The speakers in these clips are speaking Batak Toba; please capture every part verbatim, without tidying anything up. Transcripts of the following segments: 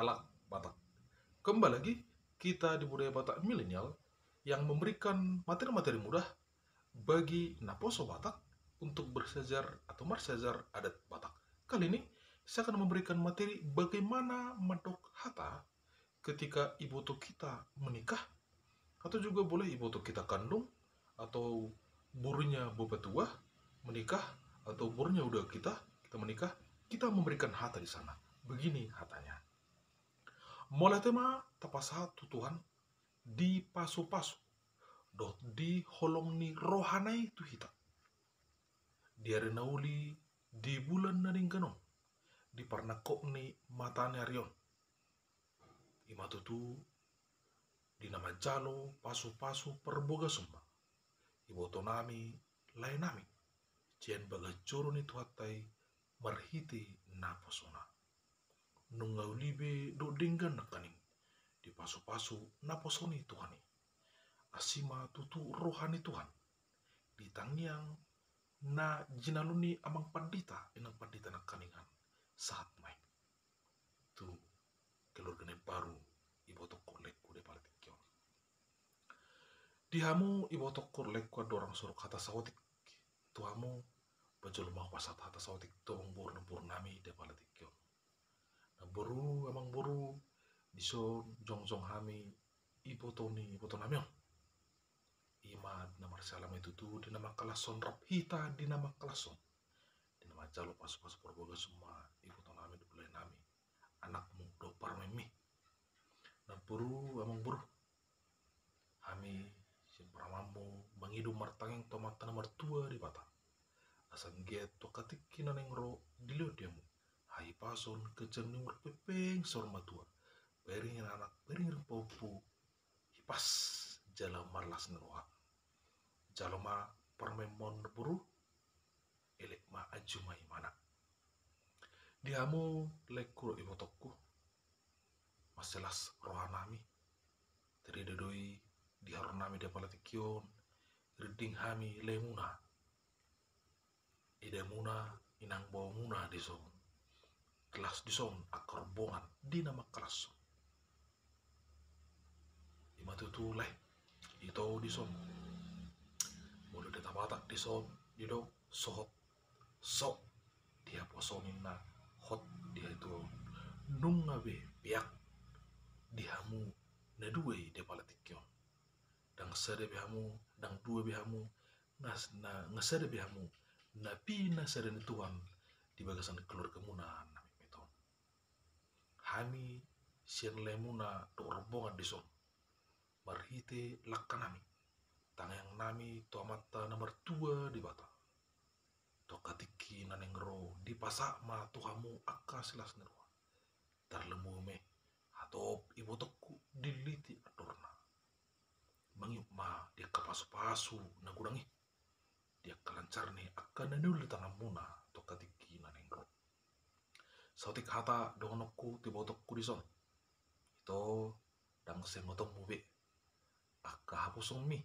halak Batak. Kembali lagi kita di Budaya Batak Milenial yang memberikan materi-materi mudah bagi naposo Batak untuk bersejar atau marsejar adat Batak. Kali ini saya akan memberikan materi bagaimana mandok hata ketika iboto kita menikah, atau juga boleh iboto kita kandung, atau borunya bapatua menikah, atau borunya uda kita, kita menikah, kita memberikan hata di sana. Begini hatanya. Mauliate ma tapasahat tu Tuhan di pasu-pasu dohot di holong ni rohana i tu hita. Di ari na uli, di bulan na denggan on, di parnangkok ni mata ni ari on. I ma tutu di na manjalo pasu-pasu parbagason ma ibotonami, laenami, sian bagas joro ni Tuhanta i marhite naposona. Nunga uli be dohot denggan nangkaning di pasu-pasu naposo ni Tuhan i. Asi ma tutu roha ni Tuhan di tangiang na jinalo ni amang pandita, inang pandita nangkaningan, sahat ma i tu keluarga na imbaru ibotongku, laengku, di apala tingki on. Di hamu ibotongku, laengku, andorang suruk hata saotik tu hamu, parjolo ma hupasahat hata saotik tu amang boru, namborunami, di apala tingki on. Namboru, amang boru, dison jongjong hami iboto ni ibotonami on. I ma di na marsiala ma i tutu di na mangkalashon, rap hita di na mangkalashon, di na manjalo pasu-pasu parbagason ma ibotonami dohot laenami, anakmu dohot parumaenmi. Namboru, amang boru, hami sian parumaenmu mangido martangiang tu Amanta na martua Debata, asa anggiat tu angka tingki na naeng ro dilehon di hamu hahipason, ganjang ni umur, pengpeng saur matua, pairing anak, pairing pahompu, hipas jala marlas ni roha. Jalo ma parumaenmon, namboru, elek ma, anju ma ibana. Di hamu, laengku dohot ibotongku, marsilas rohanami, tarida do i di harornami di apala tingki on, rinding hami laemuna, edamuna, inang baomuna dison, las dison angka rombongan di na mangkalashon. I ma tutu, lae, ito dison, molo di hata Batak dison didok sohot, so di haposo ninna, hot di hatuaon. Nunga be peak di hamu na dua i di apala tingki on. Ndang sada be hamu, ndang dua be hamu, nga s-, na, nga sada be hamu na pinasada ni Tuhan di bagasan keluargamuna na metmet on. Hami sian laemuna dohot rombongan dison, marhite langkanami, tangiangnami tu Amanta na martua Debata, tu angka tingki na naeng ro, dipasahat ma tu hamu angka silas ni roha. Tarlumobi ma i hatop ibotongku diliti andorna. Mangihup ma di angka pasu-pasu na godang i, di angka lancar ni angka na niula ni tanganmuna tu angka tingki na naeng ro. Saotik hata dohononku tu ibotongku dison. Ito, ndang saingotonmu be angka haposonmi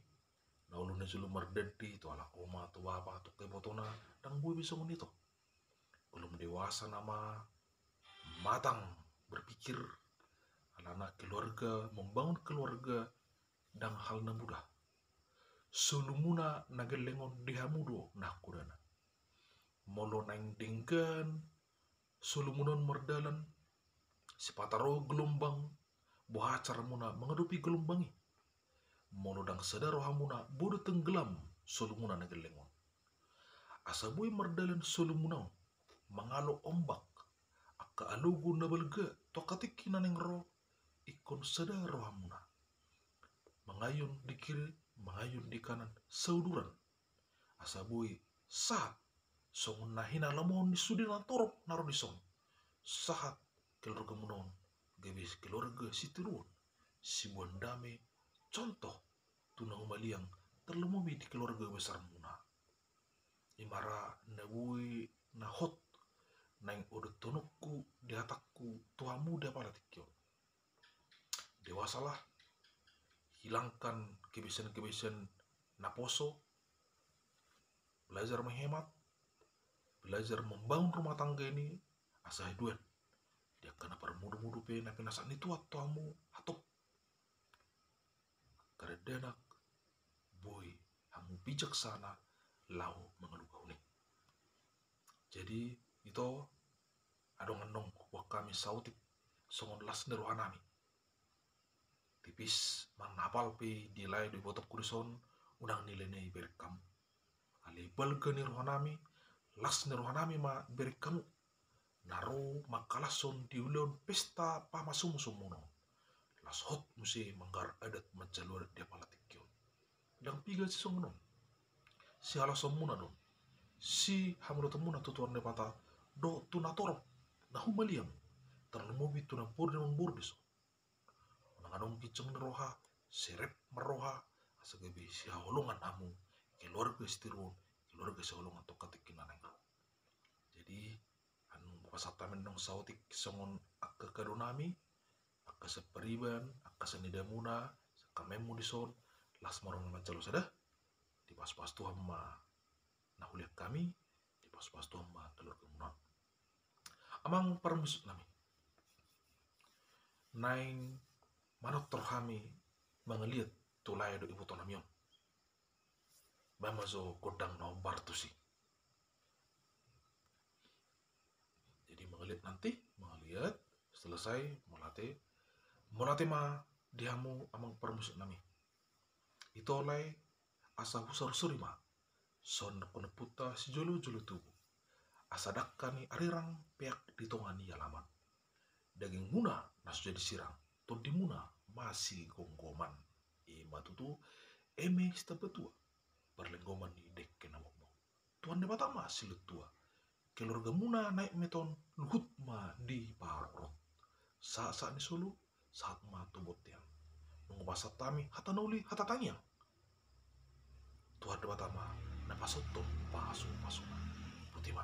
na olo na jolo mardandi tu halak oma, tu bapa, tu angka ibotona, ndang boi be songon ito. Belum dewasa nama matang berpikir, alana keluarga, membangun keluarga ndang hal na mudah. Solumuna na gelleng on di hamu do nangkunana. Molo naeng denggan solumuna on mardalan, sipata ro gelombang, boha caramuna mangadopi gelombang i? Molo ndang sada rohamuna, boi do tenggelam solumuna na gelleng on. Asa boi mardalan solumuna on mangalo ombak, angka alogo na balga tu angka tingki na naeng ro, ingkon sada rohamuna. Mangayun di kiri, mangayun di kanan, sauduran. Asa boi sahat songon na hinalomohon ni sude na torop na ro dison. Sahat keluargamuna on gabe keluarga sitiruon, siboan dame, contoh tu na humaliang, tarlumobi di keluarga besarmuna. I ma ra na boi na hot naeng odothononku di hatangku tu hamu di apala tingki on. Dewasalah, hilangkan kebiasaan-kebiasaan naposo, belajar menghemat, belajar membangun rumah tangga ini, asa haduan Di angka na parmudu-mudu pe na pinasahat ni Tuhan tu hamu hatop. Angka dakdanak, boi hamu bijaksana laho mangalugahon i. Jadi ito, adong annon huboan hami saotik songon las ni rohanami. Tipis manghapal pe di lae dohot ibotongku dison, unang nilai na ibereng hamu. Alai balga ni rohanami, las ni rohanami ma ibereng hamu. Na ro mangkalashon di ulaon pesta pamasumumusumuna on. Las hot muse manggarar adat manjalo adat di apala tingki on. Ndang piga sisongon on. Sihalashonmuna do on, sihamuliateonmuna tu Tuhan Debata dohot tu natorop na humaliang, tarlumobi tu namboru dohot namboru dison. Unang adong ginjang ni roha, serep marroha, asa gabe sihaholongan hamu, keluarga sitiruon, keluarga sihaholongan tu angka tingki na naeng ro. Jadi annon hupasahat hami annon saotik songon angka kadonami, angka sian pariban, angka sian idamuna, sian angka maenmu dison, las ma roha manjalo sada, dipasupasu Tuhan ma na hulean hami, dipasupasu Tuhan ma keluargamuna on. Amang parmusiknami, naeng manortor hami mangaliat tu lae dohot ibotonami on. Baen ma jo gondang na hombar tusi. Jadi mangaliat nanti, mangaliat, selesai, mauliate, mauliate ma di hamu amang parmusiknami. Ito lae, asa husorsori ma songon ompunta sijolojolo tubu. Asa dangka ni arirang peak di tonga ni alaman. Dagingmuna na so jadi sirang, tondimuna masigomgoman. I ma tutu, eme sitamba tua, parlinggoman ni dengke na mokmok. Tuhan Debata ma silehon tua. Keluargamuna na aek ma i on, luhut ma diparorot. Sahat-sahat ni solu, sahat ma tu bontean. Nunga hupasahat hami hata na uli, hata tangiang. Tuhan Debata ma na pasahathon pasupasuna. Botima.